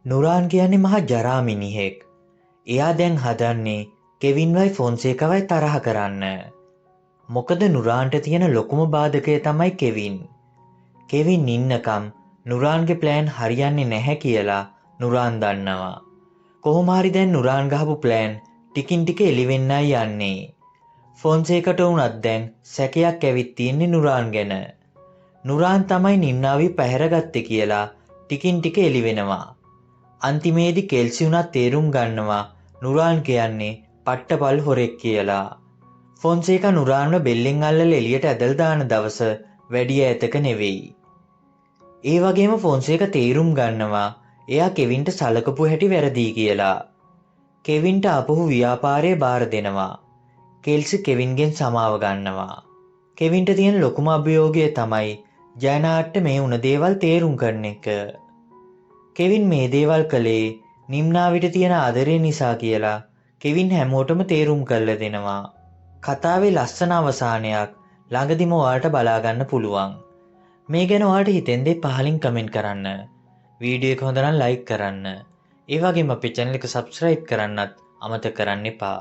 නුරාන් කියන්නේ මහා ජරා මිනිහෙක්. එයා දැන් හදන්නේ කෙවින්වයි ෆොන්සේකවයි තරහ කරන්න. මොකද නුරාන්ට තියෙන ලොකුම බාධකය තමයි කෙවින්. කෙවින් ඉන්නකම් නුරාන්ගේ ප්ලෑන් හරියන්නේ නැහැ කියලා නුරාන් දන්නවා. කොහොම හරි දැන් නුරාන් ගහපු ප්ලෑන් ටිකින් ටික එළි වෙන්නයි යන්නේ. ෆොන්සේකට වුණත් දැන් සැකයක් ඇවිත් තියෙන්නේ නුරාන් ගැන. නුරාන් තමයි නිම්නාවි පැහැරගත්තේ කියලා ටිකින් ටික එළි වෙනවා. අන්තිමේදී කෙල්සි වුණත් තේරුම් ගන්නවා නුරාන් කියන්නේ පට්ටපල් හොරෙක් කියලා. ෆොන්සේකා නුරාන්ව බෙල්ලෙන් අල්ලලා එළියට ඇදලා දාන දවස වැඩි ඈතක නෙවෙයි. ඒ වගේම ෆොන්සේකා තේරුම් ගන්නවා එයා කෙවින්ට සලකපු හැටි වැරදි කියලා. කෙවින්ට ආපහු ව්‍යාපාරය බාර දෙනවා. කෙල්සි කෙවින්ගෙන් සමාව ගන්නවා. කෙවින්ට තියෙන ලොකුම අභියෝගය තමයි ජයනාට්ට මේ වුණ දේවල් තේරුම් කරන එක. කෙවින් මේ දේවල් කළේ නිම්නාවිට තියෙන ආදරය නිසා කියලා කෙවින් හැමෝටම තේරුම් කරලා දෙනවා. කතාවේ ලස්සන අවසානයක් ළඟදිම ඔයාලට බලා ගන්න පුළුවන්. මේ ගැන ඔයාලට හිතෙන දේ පහලින් කමෙන්ට් කරන්න. වීඩියෝ එක හොඳ නම් ලයික් කරන්න. ඒ වගේම අපේ චැනල් එක සබ්ස්ක්‍රයිබ් කරන්නත් අමතක කරන්න එපා.